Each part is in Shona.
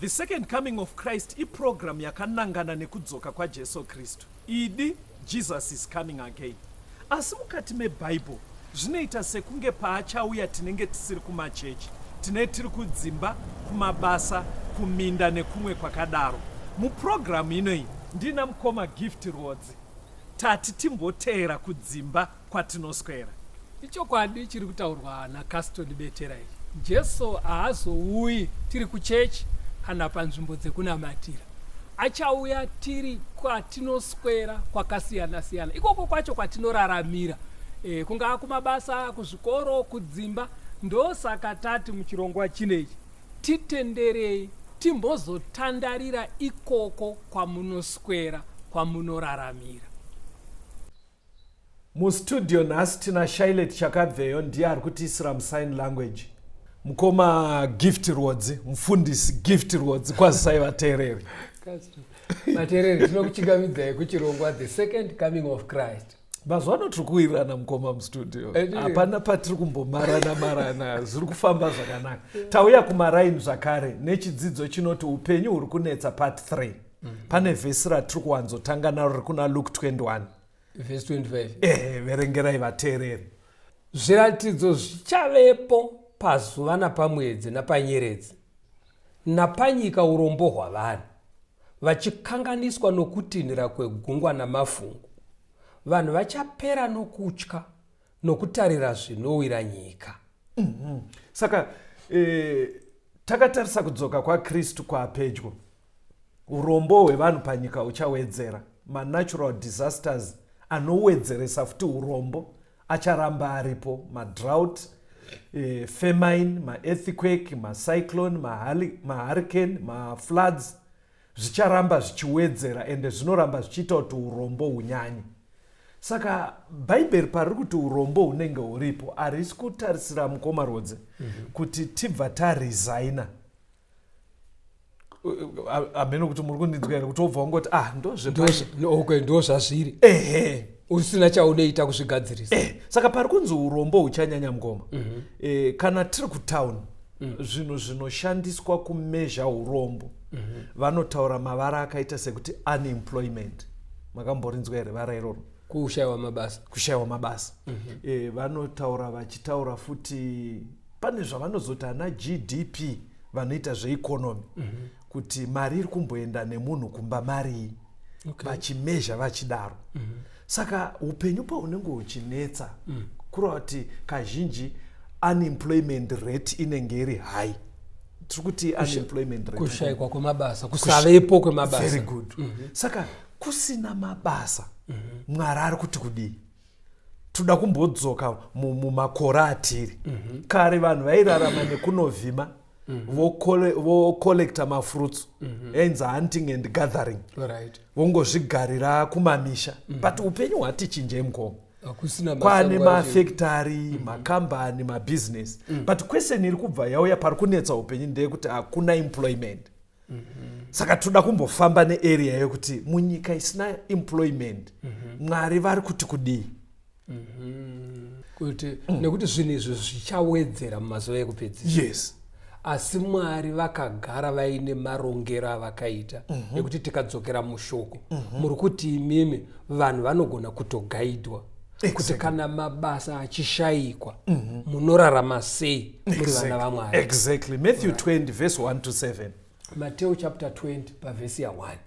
The Second Coming of Christ iprogram yakanangana nekudzoka kwaJesu Kristu. Idi, Jesus is coming again. Asi mukati meBible zvinoita sekunge paachauya tinenge tisiri kumachechi, tine tiri kudzimba, kumabasa, kuminda nekumwe kwakadaro. Muprogram inoyi ndina mukoma Gift Rwodzi. Tati timboteera kudzimba kwatinoswera. Ichokwadi chiri kutaurwa naCaston Betera ichi. Jesu haazouyi tiri kuchechi kana panzvimbo dzekunamatira. Achauya tiri kwatinoswera kwakasiyana siyana, ikoko kwacho kwatinoraramira, kungaa kumabasa, kuzvikoro, kudzimba. Ndosaka tati muchirongwa chinechi titenderei timbozotandarira ikoko kwamunoswera, kwamunoraramira. Mustudio nhasi tina Shylet Chakabveyo, ndiye ari kutiisira musign language. Mukoma Gift Rwodzi, mufundisi Gift Rwodzi, kwazisai vateereri. Vateereri, tinokuchingamidzai kuchirongwa The Second Coming of Christ. Mazuva ano tiri kuwirirana mukoma mustudio, hapana patiri kumbomarana marana, zviri kufamba zvakanaka. Tauya kumaraini zvakare nechidzidzo chinoti upenyu huri kunetsa part 3. Pane vhesi ratiri kuwanzotanga naro riri kuna Luke 21 vhesi 25. Verengerai vateereri. Zviratidzo zvichavepo pazuva napamwedzi napanyeredzi, napanyika urombo hwavanhu, vachikanganiswa nokutinhira kwegungwa namafungu. Vanhu vachapera nokutya nokutarira zvinowira nyika. Saka takatarisa kudzoka kwaKristu kwapedyo. Urombo hwevanhu panyika huchawedzera. Manatural disasters anowedzeresa futi urombo acharamba aripo. Madrought, famine, maearthquake, macyclone, mahurricane, mafloods zvicharamba zvichiwedzera ende zvinoramba zvichiita kuti urombo hunyanye. Saka Bhaibheri pariri kuti urombo hunenge huripo, harisi kutarisira mukoma Rwodzi kuti tibva taresigna. Hameno kuti muri kundinzwa here, kuti wobva wangoti ndozve Ndo zvazviri. Usina chaunoita kuzvigadzirisa. Saka pari kunzi urombo huchanyanya mukoma. Kana tiri kutown, zvinhu zvinoshandiswa kumezha urombo, vanotaura mavara akaita sekuti unemployment. Makamborinzwa here vara iroro? Kushayiwa mabasa. Kushayiwa mabasa. Vanotaura vachitaura futi pane zvavanozoti ana GDP, vanoita zveeconomy, kuti mari iri kumboenda nemunhu kumba marii, vachimezha vachidaro. Saka upenyu paunenge huchinetsa, kureva kuti kazhinji unemployment rate inenge iri high. Tiri kuti unemployment rate, kushayikwa kwemabasa, kusavepo kwemabasa. Very good. Saka kusina mabasa, Mwari ari kuti kudii? Toda kumbodzoka mumakore atiri kare. Vanhu vairarama nekunovhima, vocollecta mafruits, yainzi hunting and gathering, vongozvigarira kumamisha. But upenyu hwatichinjei mukoma. Hakusina Kwane masango acho. Mafactory, makambani, mabhizinesi. But question iri kubva yauya pari kunetsa upenyu ndeyekuti hakuna employment. Saka toda kumbofamba nearea yekuti munyika isina employment, Mwari vari kuti kudii? Kuti nekuti zvinhu izvi zvichawedzera mumazuva ekupedzisira. Asi Mwari vakagara vaine marongero avakaita ekuti tikadzokera mushoko, muri kuti imimi vanhu vanogona kutogaidwa kuti kana mabasa achishayikwa, munorarama sei muri vana vaMwari. Exactly. Matthew 20 verse 1 to 7. Mateo chapter 20 pavhesi ya1.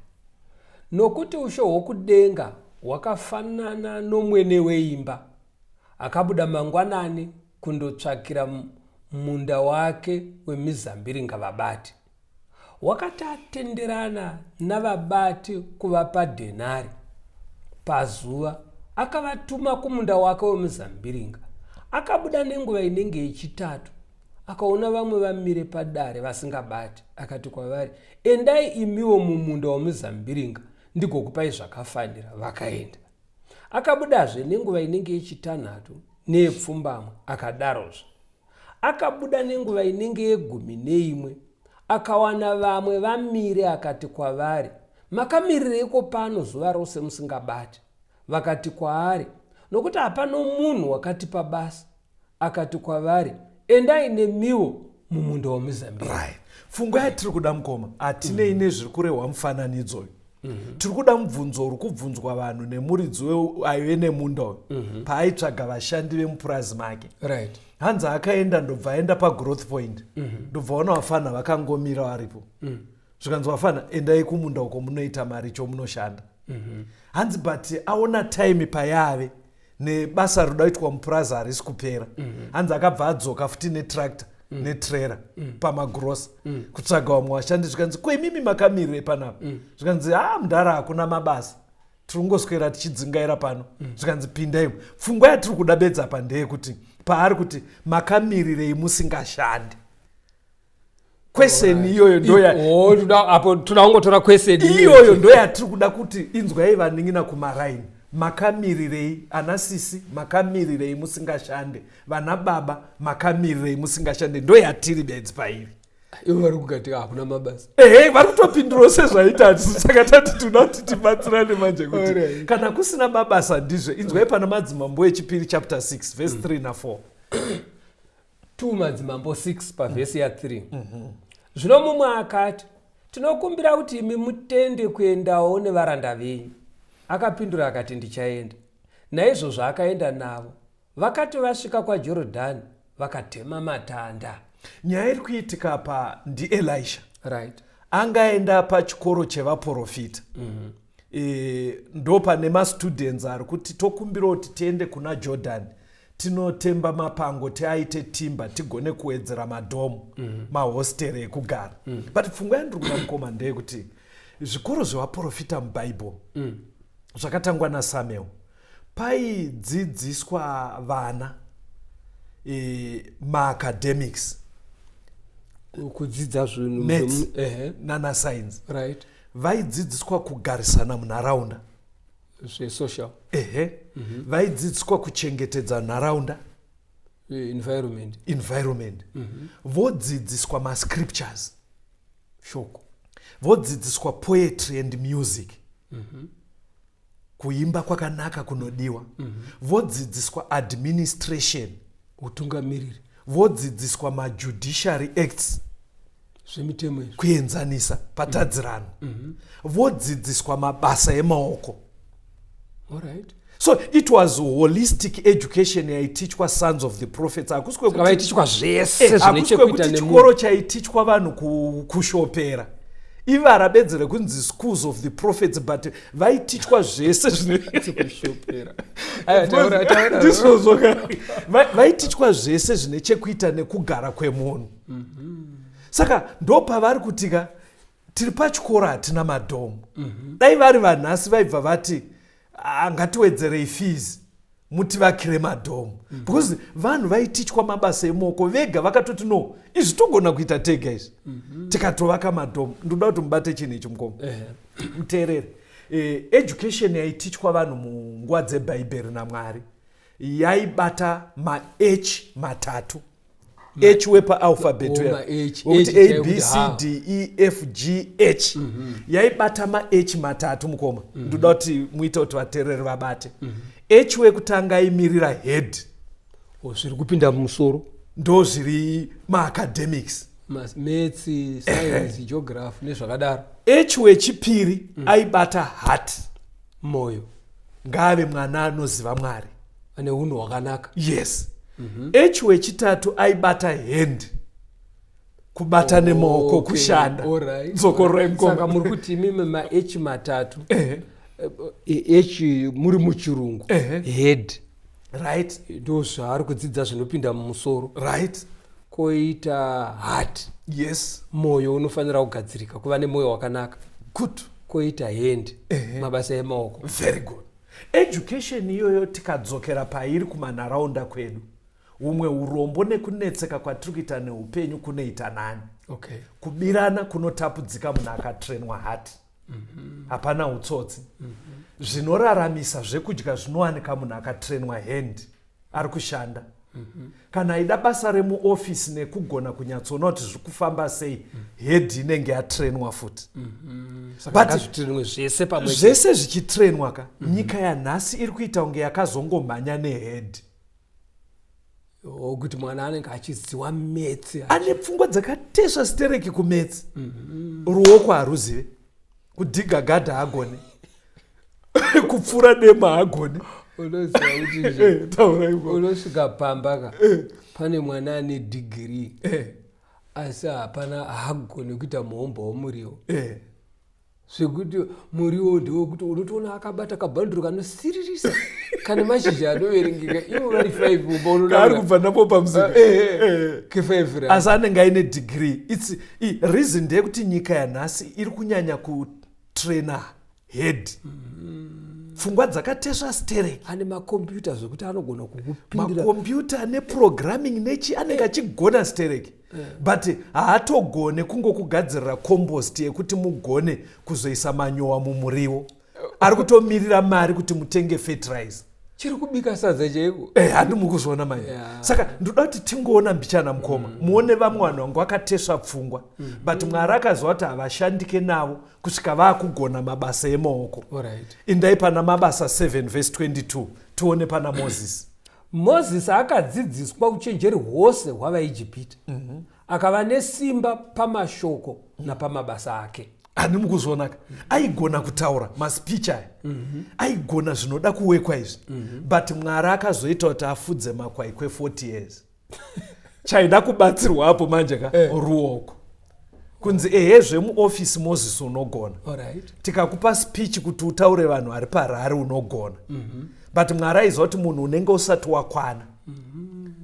Nokuti ushe hwokudenga hwakafanana nomwene weimba akabuda mangwanani kundotsvakira munda wake wemizambiringa vabati. Wakati atenderana navabati kuvapa dhenari pazuva, akavatuma kumunda wake wemuzambiringa. Akabuda nenguva inenge yechitatu, akaona vamwe vamire padare vasingabati. Akati kwavari, "Endai imiwo mumunda wemuzambiringa, ndigokupai zvakafanira." Vakaenda. Akabudazve nenguva inenge yechitanhatu neyepfumbamwe, akadarozve. Akabuda nenguva inenge ye11, akawana vamwe vamire. Akati kwavari, "Makamirireiko pano zuva rose musingabati?" Vakati kwaari, "Nokuti hapano munhu wakatipa basa." Akati kwavari, "Endai nemiwo mumunda womuzambiringa." Right. Pfungwa yatiri kuda, mukoma, hatinei nezviri kurehwa mufananidzo uyu. Tiri kuda mubvunzo uri kubvunzwa vanhu nemuridzi aive nemunda uyu paaitsvaga vashandi vemupurazi make. Hanzi akaenda, ndobva aenda pagrowth point, ndobva ona vafana vakangomira varipo. Zvikanzi, "Vafana, endai kumunda uko, munoita mari chomunoshanda." Hanzi but aona time payave nebasa rinoda kuitwa mupurazi harisi kupera. Hanzi akabva adzoka futi netractor netrailer pamagrosa kutsvaga vamwe vashandi. Zvikanzi, "Ko imimi makamirire panapa?" Zvikanzi, "Ha, mudhara, hakuna mabasa, tiri kungoswera tichidzingaira pano." Zvikanzi, "Pindaimo." Pfungwa yatiri kuda bedza pa ndeyekuti paari kuti, "Makamirirei musingashandi?" Question iyoyo ndoya Oh, apo toda kungotora question. Iyoyo ndo yatiri kuda kuti inzwai, vanin'ina kumaraini, makamirirei? Ana sisi, makamirirei musingashande? Vana baba, makamirirei musingashande? Ndo yatiri bedzi pairi. Ivo vari kugati hakuna mabasa. Ehe, vari kutopindurawo sezvaita. Saka tati tinoda kuti tibatsirane manje kuti kana kusina mabasa, ndizvo. Inzwai pana Madzimambo echipiri chapter 6 verse 3 na4. 2 Madzimambo 6 pavhesi ya3. Zvino mumwe akati, "Tinokumbira kuti imi mutende kuendawo nevaranda venyu." Akapindura akati, "Ndichaenda." Naizvozvo akaenda navo. Vakati vasvika kwaJorodhani, vakatema matanda. Nyaya iri kuitika pa ndiElisha. Angaenda pachikoro chevaprofita. Ndo pane mastudents ari kuti, "Tokumbira kuti tiende kuna Jordan, tinotemba mapango, tiaite timba, tigone kuwedzera madorm, mahosteri ekugara." But pfungwa yandiri kuda, mukoma, ndeyekuti zvikoro zvevaprofita mubhaibheri zvakatangwa naSamuel, paidzidziswa vana maacademics. Kudzidza zvinhu. Maths nana science. Vaidzidziswa kugarisana munharaunda. Zvesocial. Ehe. Vaidzidziswa kuchengetedza nharaunda. Environment. Environment. Vodzidziswa mascriptures. Shoko. Vodzidziswa poetry and music, kuimba kwakanaka kunodiwa. Vodzidziswa administration. Utungamiriri. Vodzidziswa majudiciary acts. Zvemitemo izvi. Kuenzanisa patadzirano. Vodzidziswa mabasa emaoko. So it was holistic education yaitichwa sons of the prophets. Hakusi saka vaitichwa zvese zvine hakusi chekuita kwekuti nemunhu. Chikoro chaitichwa vanhu kushopera, ivara bedzi rekunzi schools of the prophets, but vaitichwa zvese zvine Kushopera. Aya, taura, taura. Ndizvozvo ka. Vaitichwa zvese zvine chekuita nekugara kwemunhu. Saka ndo pavari kutika, "Tiri pachikoro, hatina madorm." Dai vari vanhasi, vaibva vati, "Ah, ngatiwedzerei fees, mutivakire madorm," because vanhu vaitichwa mabasa emaoko vega vakatoti, "No, izvi togona kuita tega izvi," tikatovaka madorm. Ndoda kuti mubate chinhu ichi, mukoma. Muteerere. Education yaitichwa vanhu munguva dzebhaibheri naMwari yaibata ma-H matatu, H wepaalphabet. Oh, ma-H. Wekuti H A, chaiyo B, kuti C, ha. D, E, F, G, H. Yaibata ma-H matatu, mukoma. Ndoda kuti muite kuti vateereri vabate. H wekutanga aimirira head. Oh, zviri kupinda mumusoro. Ndo zviri maacademics. Maths, science, geography nezvakadaro. H wechipiri aibata heart. Moyo. Ngaave mwana anoziva Mwari. Ane unhu hwakanaka. Yes. H wechitatu aibata hand, kubata nemaoko, kushanda. Dzokorora. Saka Mukoma. muri kuti imimi ma-H matatu, H muri muchirungu, head. Ndo zvaari kudzidza zvinopinda mumusoro. Koita heart. Mwoyo unofanira kugadzirika, kuva nemwoyo wakanaka. Koita hand, mabasa emaoko. Very good. Education iyoyo, tikadzokera pairi kumanharaunda kwedu, humwe urombo nekunetseka kwatiri kuita neupenyu kunoita nani. Kubirana kunotapudzika munhu akatrenwa heart. Hapana utsotsi. Zvinoraramisa, zvekudya zvinowanika munhu akatrenwa hand, ari kushanda. Kana aida basa remuofisi nekugona kunyatsoona kuti zviri kufamba sei, head inenge yatrenwa futi. Saka ngazvitrenwe zvese pamwe chete. Zvese zvichitrenwa ka. Nyika yanhasi iri kuita kunge yakazongomhanya nehead. Kuti mwana anenge achiziwa metsi. Ane pfungwa dzakatesva stereki kumetsi. Ruoko haruzive. Kudhiga gadha haagone. Kupfura dema haagone. Unoziva kuti Taura iko. Unosvika pamba ka, pane mwana ane dhigiri, asi hapana, haagoni kuita muhomba womuriwo. Zvekuti muriwo ndewekuti unotoona akabata kabhanduru kanosiririsa kane mashizha anoverengeka, ivo vari 5 mumba. Kaari kubva napo pamusika. Ke5 rand. Asi anenge aine degree. Its reason ndeyekuti nyika yanhasi iri kunyanya kutraina head, pfungwa dzakatesva stereki. Ane makombiyuta zvekuti anogona kukupindira. Makombiyuta neprogramming nechi, anenge achigona stereki, but haatogone kungokugadzirira compost yekuti mugone kuzoisa manyowa mumuriwo. Ari kutomirira mari kuti mutenge fertilizer. Chiri kubika sadza chaiko. Handi mukuzviona manje? Saka ndoda kuti tingoona mbichana, mukoma, muone vamwe vanhu vangu vakatesva pfungwa, but Mwari akaziva kuti havashandike navo kusvika vaakugona mabasa emaoko. Indai pana Mabasa 7 vhesi 22, tione pana Mozisi. Mozisi akadzidziswa uchenjeri hwose hwavaIjipita, akava nesimba pamashoko napamabasa ake. Handi mukuzvionaka? Aigona kutaura maspeech aya, aigona zvinoda kuwekwa izvi, but Mwari akazoita kuti afudze makwai kwe40 years. Chaida kubatsirwa apo manje ka, ruoko. Kunzi ehe, zvemuofisi Mozisi unogona, tikakupa speech kuti utaure vanhu vari parari unogona, but Mwari aiziva kuti munhu unenge usati wakwana,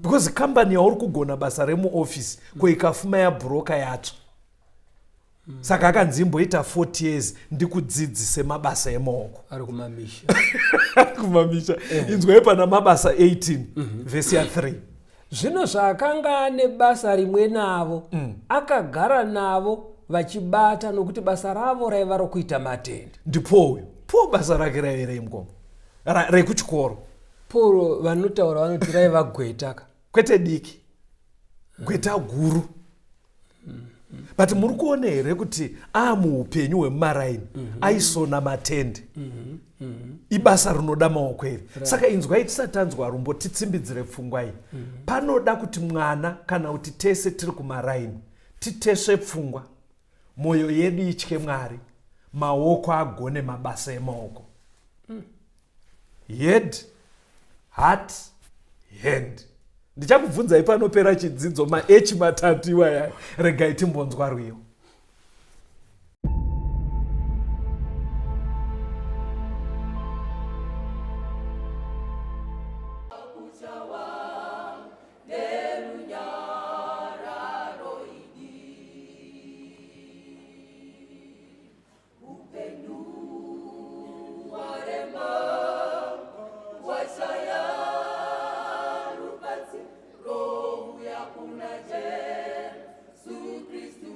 because kambani yauri kugona basa remuofisi ko ikafuma yabhuroka, yatsva. Saka akanzi imboita 40 years ndikudzidzise mabasa emaoko. Ari kumamisha. Kumamisha. Inzwai pana Mabasa 18 vhesi ya3. Zvino zvaakanga ane basa rimwe navo, akagara navo vachibata, nokuti basa ravo raiva rokuita matende. Ndipo uyu po basa rake raive rei, mukoma? Rekuchikoro. Pauro vanotaura vanoti raiva gweta ka. Kwete diki, gweta guru. But muri kuona here kuti aamuupenyu hwemumaraini aisona matende? Ibasa rinoda maoko iri. Saka inzwai, tisati tanzwa rumbo, titsimbidzire pfungwa iyi. Panoda kuti mwana kana kuti tese tiri kumaraini titesve pfungwa, mwoyo yedu itye Mwari, maoko agone mabasa emaoko. Head, heart, hand. Ndichakubvunzai panopera chidzidzo maH matatu iwaya. Regai timbonzwa rwiyo. Kuna Jesu Kristu.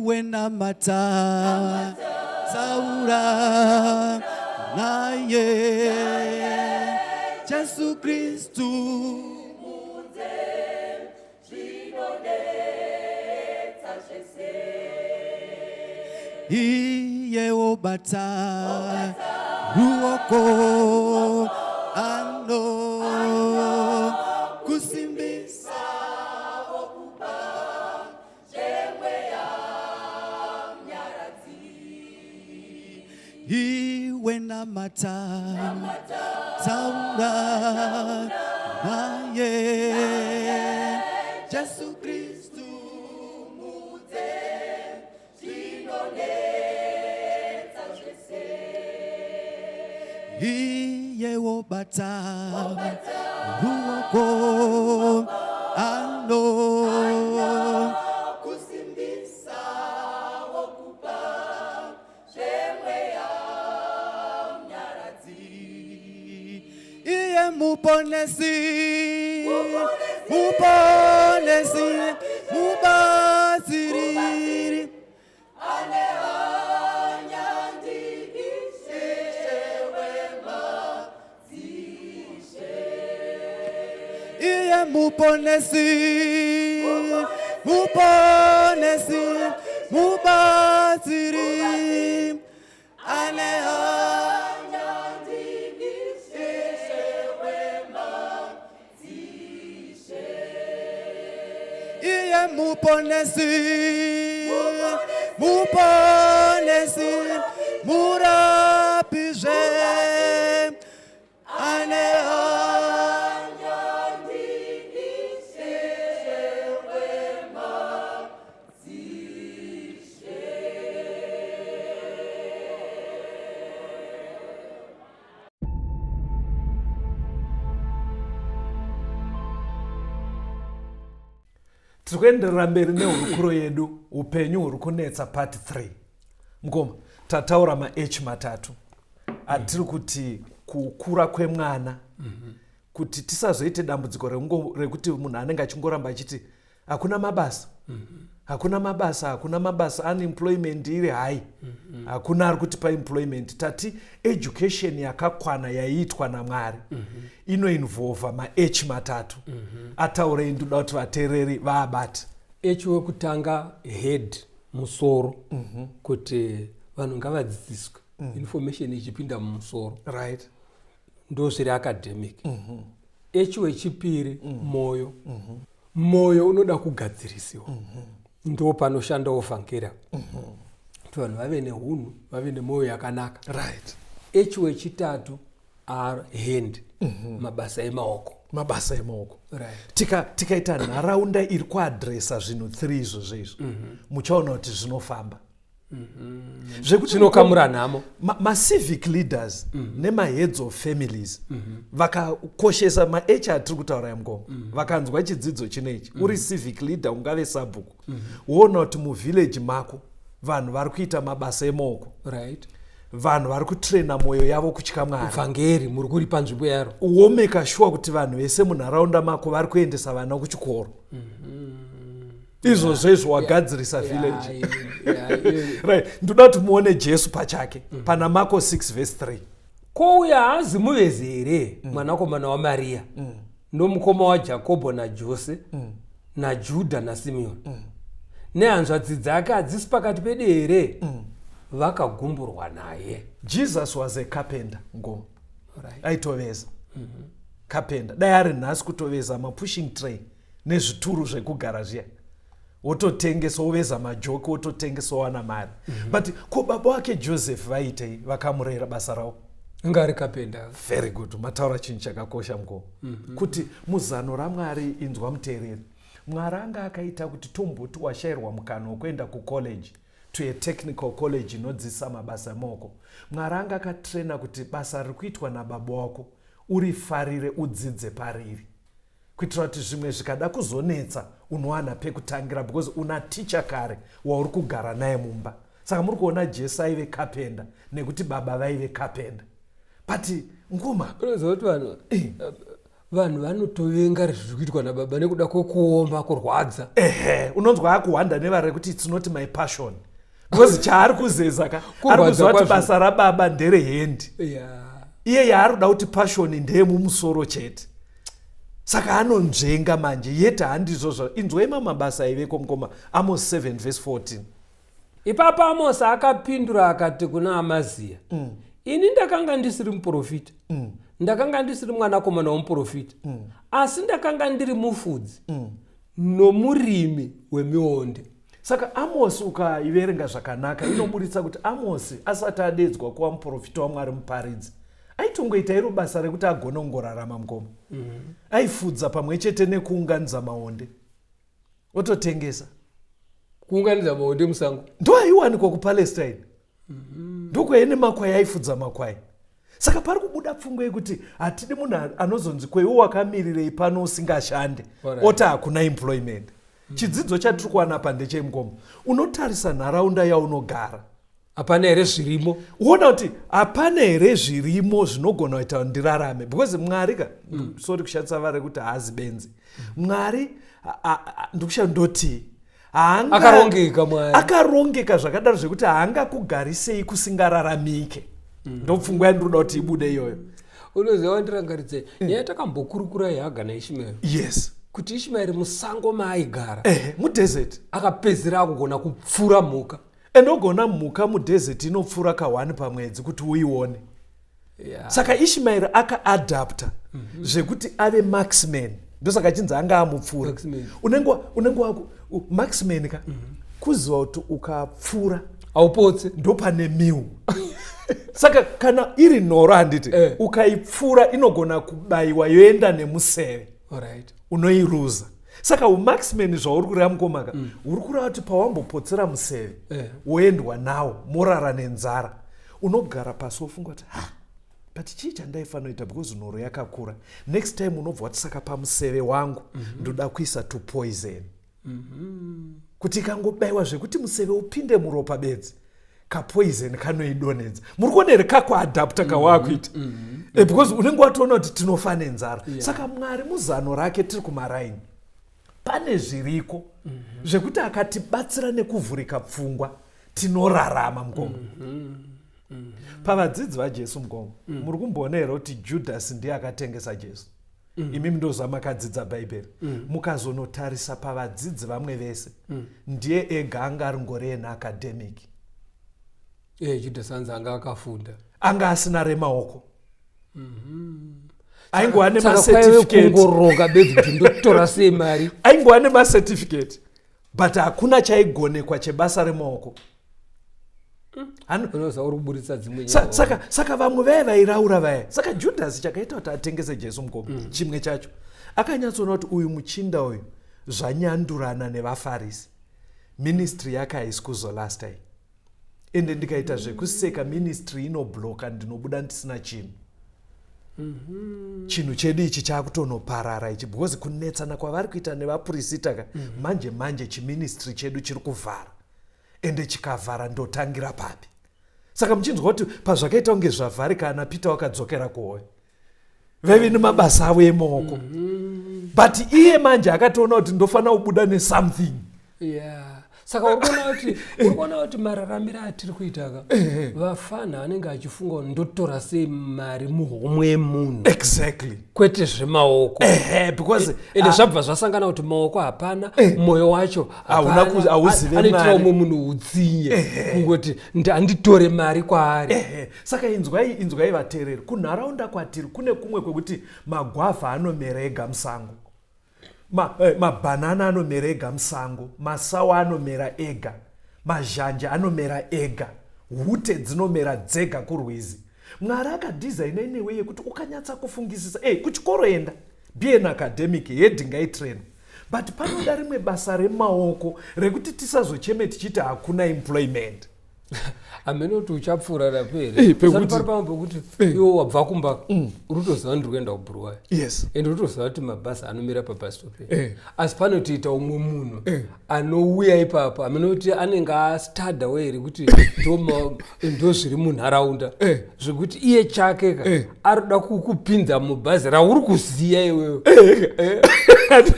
Iwe namata, taura naye Jesu Kristu. Iye obata ruoko ano kusimbisa okupa zvemweya munyaradzi. Iwe namata, taura naye Jesu Kristu mudze zvinonetsa zvese. Iye wobata ruoko ano kusimbisa wokupa zvemweya munyaradzi. Iye muponesi, muponesi, mubatsiri ane hanya ndiIshe wemadzishe. Iye muponesi, muponesi, mubatsiri ane hanya ndiIshe wemadzishe. Iye muponesi, muponesi, murapizve ane hanya ndiIshe wemadzishe. Tiri kuenderera mberi nehurukuro yedu, upenyu huri kunetsa part 3. Mukoma, tataura maH matatu atiri kuti kukura kwemwana, kuti tisazoite dambudziko rekuti munhu anenge achingoramba achiti hakuna mabasa, hakuna mabasa, hakuna mabasa, unemployment iri high, hakuna ari kutipa employment. Tati education yakakwana yaiitwa naMwari inoinvolva maH matatu. Ataurei, ndoda kuti vateereri vaabate. H wekutanga, head, musoro, kuti vanhu ngavadzidziswe, information ichipinda mumusoro. Ndo zviri academic. H wechipiri, mwoyo. Mwoyo unoda kugadzirisiwa, ndo panoshandawo vhangeri, kuti vanhu vave neunhu, vave nemwoyo yakanaka. H wechitatu, R, hand, mabasa emaoko. Mabasa emaoko. Tikaita nharaunda iri kuadresa zvinhu 3 izvozvo izvo, muchaona kuti zvinofamba. Zvekuti Zvinokamura nhamo. Macivic leaders nemaheads of families vakakoshesa maH atiri kutaura yamukoma, vakanzwa chidzidzo chinechi, uri civic leader, ungave sabhuku, woona kuti muvillage mako vanhu vari kuita mabasa emaoko, vanhu vari kutraina mwoyo yavo kutya Mwari, vhangeri muri kuripa nzvimbo yaro, womeka sure kuti vanhu vese munharaunda mako vari kuendesa vana kuchikoro, izvozvo izvo wagadzirisa village. Right, ndoda kuti muone Jesu pachake pana Marko 6 verse 3. Ko uyo haazi muvezi here, mwanakomana waMariya, nomukoma waJakobho naJose naJudha naSimeoni? Nehanzvadzi dzake hadzisi pakati pedu here? Vakagumburwa naye. Jesus was a carpenter ngo. Aitoveza, carpenter. Dai ari nhasi, kutoveza mapushing tray nezvituru zvekugara zviya, wototengesa, woveza majoki, wototengesa, wana mari. But ko baba wake Joseph vaitei vakamurera basa ravo? Anga ari carpenter. Very good, mataura chinhu chakakosha mukoma, kuti muzano raMwari, inzwa muteereri, Mwari anga akaita kuti tomboti washayirwa mukana wekuenda kucollege, to a technical college inodzidzisa mabasa emaoko, Mwari anga akatraina kuti basa riri kuitwa nababa wako urifarire, udzidze pariri, kuitira kuti zvimwe zvikada kuzonetsa unowana pekutangira, because una ticha kare wauri kugara naye mumba. Saka muri kuona Jesu aive carpenter nekuti baba vaive carpenter. But ngoma Unoziva kuti vanhu Vanhu vanotovenga zviri kuitwa nababa nekuda kwekuoma, kurwadza. Ehe, unonzwa akuhwanda nevara rekuti it's not my passion, because chaari kuzeza ka, ari Kurwadza kuziva kuti kwazvo. Basa rababa nderehendi. Iye yaari kuda kuti passion ndeyemumusoro chete, saka anonzvenga manje. Yet handizvo zva inzwai mamabasa aiveko, mukoma. Amos 7 verse 14. Ipapo Amosi akapindura akati kuna Amaziya, "Ini ndakanga ndisiri muprofita, ndakanga ndisiri mwanakomana womuprofita, asi ndakanga ndiri mufudzi nomurimi wemionde." Saka Amosi, ukaiverenga zvakanaka, inoburitsa kuti Amosi asati adedzwa kuva muprofita waMwari, muparidzi, aitongoita iro basa rekuti agone kungorarama, mukoma. Aifudza pamwe chete nekuunganidza maonde, ototengesa. Kuunganidza maonde musango? Ndo aiwanikwa kuPalestine, ndokwaine makwai, aifudza makwai. Saka pari kubuda pfungwa yekuti hatidi munhu anozonzi, "Kweiwo wakamirirei pano usingashande?" Oti hakuna employment. Chidzidzo chatiri kuwana pa ndechemukoma, unotarisa nharaunda yaunogara. Hapana here zvirimo? Uona kuti hapana here zvirimo zvinogona kuita kuti ndirarame, because Mwari ka, sorry kushandisa vara rekuti haazi benzi Mwari, ndikusha ndoti Akarongeka Mwari. Akarongeka zvakadaro zvekuti haangakugarisei kusingararamike. Ndopfungwa yandinoda kuti ibude iyoyo. Unoziva, wandirangaridze nyaya takambokurukura yeHaga naIshmaeri, kuti Ishmaeri musango maaigara, Ehe, mudesert, akapedzisira akugona kupfura mhuka. Ende ogona mhuka mudesert inopfuura ka1 pamwedzi kuti uione. Saka Ishmaeri akaadapta zvekuti ave marksman, ndosaka achinzi anga amupfura. Marksman. Unenge waku marksman ka, kuziva kuti ukapfura haupotse. Ndopane miu. Saka kana iri nhoro, handiti, ukaipfura inogona kubayiwa yoenda nemuseve, unoiruza. Saka umarksman zvauri kureva, mukomaka, uri kureva kuti pawambopotsera museve, woendwa nawo, morara nenzara, unogara pasi wofunga kuti, "Ha, but chii chandaifanira kuita?" Because nhoro yakakura. Next time unobva wati, "Saka pamuseve wangu ndoda kuisa tupoison, kuti ikangobayiwa zvekuti museve upinde muropa bedzi, kapoison kanoidonhedza." Muri kuona here kakuadapta kawaakuita? Because unenge watoona kuti tinofa nenzara. Saka Mwari muzano rake, tiri kumaraini, pane zviriko zvekuti akatibatsira nekuvhurika pfungwa, tinorarama, mukoma. Pavadzidzi vaJesu, mukoma, muri kumboona here kuti Judhasi ndiye akatengesa Jesu? Imimi ndozamakadzidza Bhaibheri. Mukazonotarisa pavadzidzi vamwe vese, ndiye ega anga ari an academic. Judas anzi anga akafunda. Anga asina remaoko, aingova Saka kwaive nemacertificate. Kungoronga bedzi kuti ndotora sei mari. Aingova nemacertificate, but hakuna chaigonekwa chebasa remaoko. Unoziva, uri kuburitsa dzimwe nyaya. Saka vamwe vaya vairaura vaya, saka Judhasi chakaita kuti atengese Jesu, mukoma, chimwe chacho akanyatsoona kuti uyu muchinda uyu zvanyandurana nevaFarisi, ministry yake haisi kuzolasta iyi, ende ndikaita zvekuseka, ministry inobloka, ndinobuda ndisina chinhu. Chinhu chedu ichi chaakutonoparara ichi, because kunetsana kwavari kuita nevapurisita ka, manje manje chiministry chedu chiri kuvhara, ende chikavhara ndotangira papi? Saka muchinzwa kuti pazvakaita kunge zvavharika, ana Peter wakadzokera kuhove, vaive nemabasa avo emaoko, but iye manje akatoona kuti ndofanira kubuda nesomething. Yeah, saka uri kuona kuti mararamiro atiri kuita ka, vafana anenge achifunga kuti ndotora sei mari muhomwe yemunhu, kwete zvemaoko. Ehe, because Ende zvabva zvasangana kuti maoko hapana, mwoyo wacho Hauna hapana. hauzive Anoitira mari. umwe munhu utsinye, kungoti handitore mari kwaari. Ehe, saka inzwai vateereri, kunharaunda kwatiri kune kumwe kwekuti magwavha anomera ega musango, mabhanana anomera ega musango, masawa anomera ega, mazhanje anomera ega, hute dzinomera dzega kurwizi. Mwari akadhizaina inewe yekuti ukanyatsa kufungisisa, kuchikoro enda, be an academic head, ngaitrain, but panoda rimwe basa remaoko rekuti tisazocheme tichiti hakuna employment. Hamene kuti uchapfuura rapo Eh, here. pekuti- Usati pari pamwe pekuti iwe wabva kumba, uri kutoziva ndiri kuenda kuBhuruwayo, Yes. ende uri kutoziva kuti mabhazi anomira pabus stop. Asi panotoita umwe munhu anouya ipapo, hamene kuti anenge astadhawo here kuti ndo zviri munharaunda, zvekuti iye chake ka ari kuda kukupinza mubhazi rauri kuziya iwewe.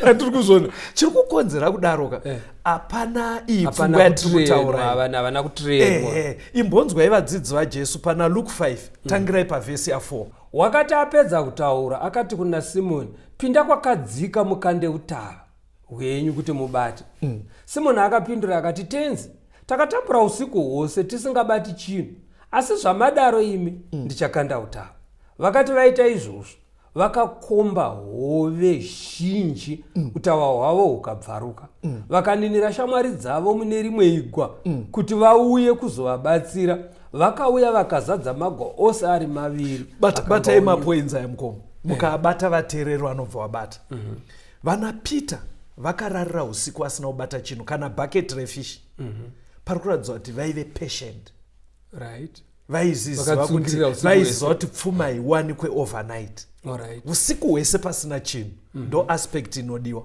Hatiri kuzviona chiri kukonzera kudaroka. Hapana iyi Hapana pfungwa yatiri kutrainwa, kutaura iyi. havana kutrainwa. Ehe, imbonzwai vadzidzi vaJesu pana Luke 5, tangirai pavhesi ya4. Wakati apedza kutaura, akati kuna Simoni, "Pinda kwakadzika mukande utava hwenyu kuti mubate." Simoni akapindura akati, "Tenzi, takatambura usiku hwose tisingabati chinhu, asi zvamadaro imi, ndichakanda utava." Vakati vaita izvozvo, vakakomba hove zhinji, utava hwavo hukabvaruka. Vakaninira shamwari dzavo mune rimwe igwa kuti vauye kuzovabatsira. Vakauya vakazadza magwa ose ari maviri. Batai Akanga mapoints aya, mukoma. Mukaabata, vateereri vanobva vabata. Vana Peter vakararira usiku vasina kubata chinhu, kana bucket refish. Pari kuratidza kuti vaive patient. Vaizviziva kuti Vakatsungirira usiku. Vaiziva kuti pfuma haiwanikwe overnight. Usiku hwese pasina chinhu. Ndo aspect inodiwa.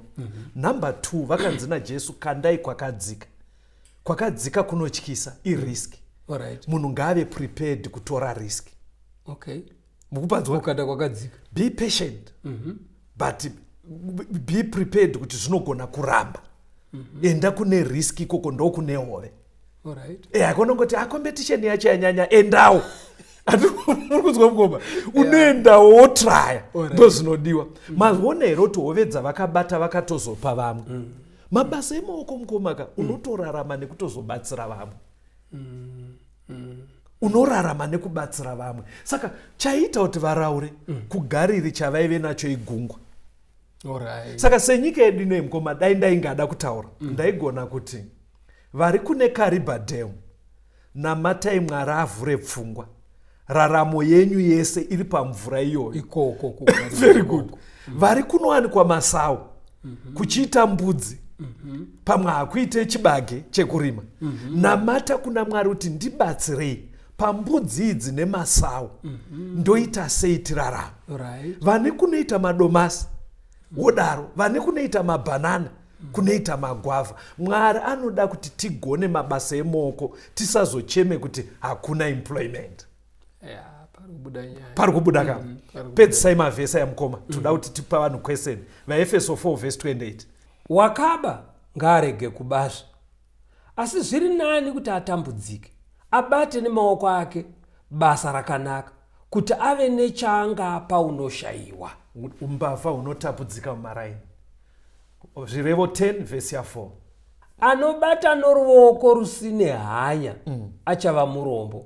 Number two, vakanzi naJesu, "Kandai kwakadzika." Kwakadzika kunotyisa, irisk. Munhu ngaave prepared kutora risk. Mukupanzwa? Kukanda kwakadzika. Be patient, but be prepared kuti zvinogona kuramba. Enda kune risk, ikoko ndokune hove. Hakonongoti acompetition yacho yanyanya, endawo. Muri kunzwa, mukoma? Unoendawo wotraya. Ndo zvinodiwa. Maona here kuti hove dzavakabata vakatozopa vamwe? Mabasa emaoko, mukomaka, unotorarama nekutozobatsira vamwe, unorarama nekubatsira vamwe. Saka chaiita kuti varaure kuGariri, chavaive nacho igungwa. Saka senyika yedu inoyi, mukoma, dai ndaingada kutaura, ndaigona kuti vari kune Kariba Dam, namatai Mwari avhure pfungwa. Raramo yenyu yese iri pamvura iyoyo. Ikoko kuGariri. Very good. Vari kunowanikwa masawu, kuchiita mbudzi, pamwe hakuite chibage chekurima, namata kuna Mwari kuti ndibatsirei pambudzi idzi nemasawu, ndoita sei tirarama. Vane kunoita madomasi wodaro, vane kunoita mabhanana, kunoita magwavha. Mwari anoda kuti tigone mabasa emaoko, tisazocheme kuti hakuna employment. Yeah, pari kubuda nyaya. Pari kubuda ka? Pari kubuda. Pedzisai mavhesi aya, mukoma. Toda kuti tipa vanhu question. VaEfeso 4 vhesi 28. Wakaba ngaarege kubazve, asi zviri nani kuti atambudzike, abate nemaoko ake basa rakanaka, kuti ave nechaangapa unoshayiwa. Umbavha hunotapudzika mumaraini. Zvirevo 10 vhesi ya4. Anobata noruoko rusine hanya achava murombo,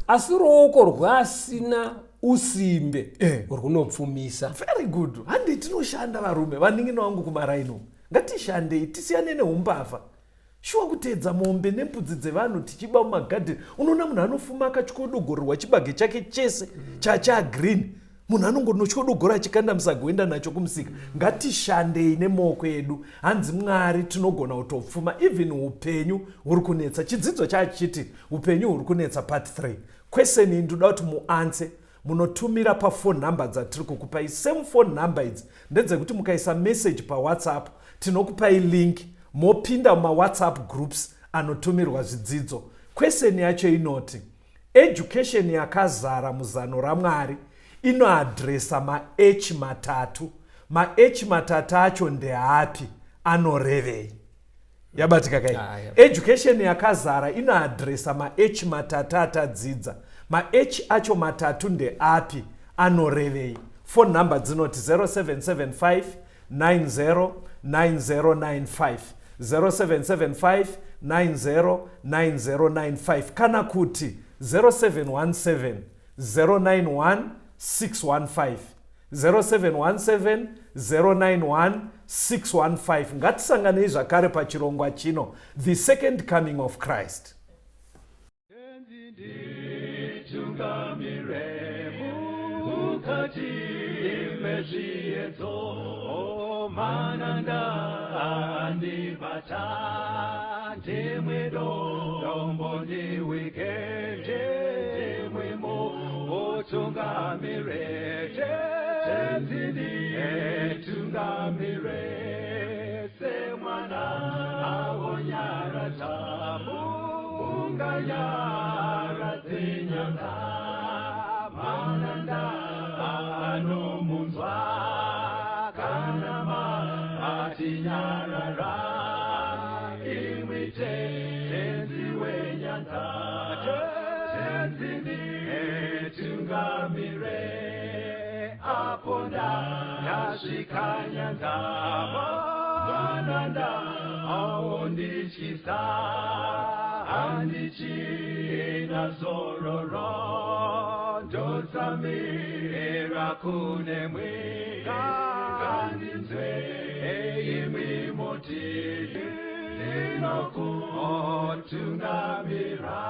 asi ruoko rweasina usimbe runopfumisa. Very good. Handi tinoshanda, varume, vanin'ina vangu kumaraini umu. Ngatishandei, tisiyane neumbavha. Shuwa, kuteedza mombe nembudzi dzevanhu tichiba mumagadheni. Unoona munhu anofuma akatyodogorirwa chibage chake chese chachagreen, munhu anongonotyodogora achikanda musaga, oenda nacho kumusika. Ngatishandei nemaoko edu. Hanzi Mwari tinogona kutopfuma even upenyu huri kunetsa. Chidzidzo chachiti upenyu huri kunetsa, part 3. Question iyi ndoda kuti muanswer. Munotumira pafone number dzatiri kukupai. Same phone number idzi ndedzekuti mukaisa message paWhatsApp, tinokupai link, mopinda mumawhatsApp groups anotumirwa zvidzidzo. Question yacho inoti, education yakazara muzano raMwari inoaddressa maH matatu. MaH matatu acho ndeapi? Anorevei? Yabatika kai? Ah, yabatika. Education yakazara inoaddressa maH matatu atadzidza. MaH acho matatu ndeapi? Anorevei? Phone number dzinoti 0775 90 9095, 0775 90 9095, kana kuti 0717 091 615, 0717 091 615. Ngatisanganei zvakare pachirongwa chino, The Second Coming of Christ. Tungamire mukati mezviedzo, mananda andibata. Ndimwe dombo ndiwike, ndimwe mutungamire, tenzi ndiye tungamire. Semwana awonyaradza, munganyaradze nyanza, mananda anomunzwa kana matinyarara. Imwi tenzi wenyanza, tenzi ndiye tungamire. Apo ndasvika nyanza, mananda aondityisa, handichina zororo, ndotsamira kunemwi. Ngandinzwe imwi muti ndinokutungamira.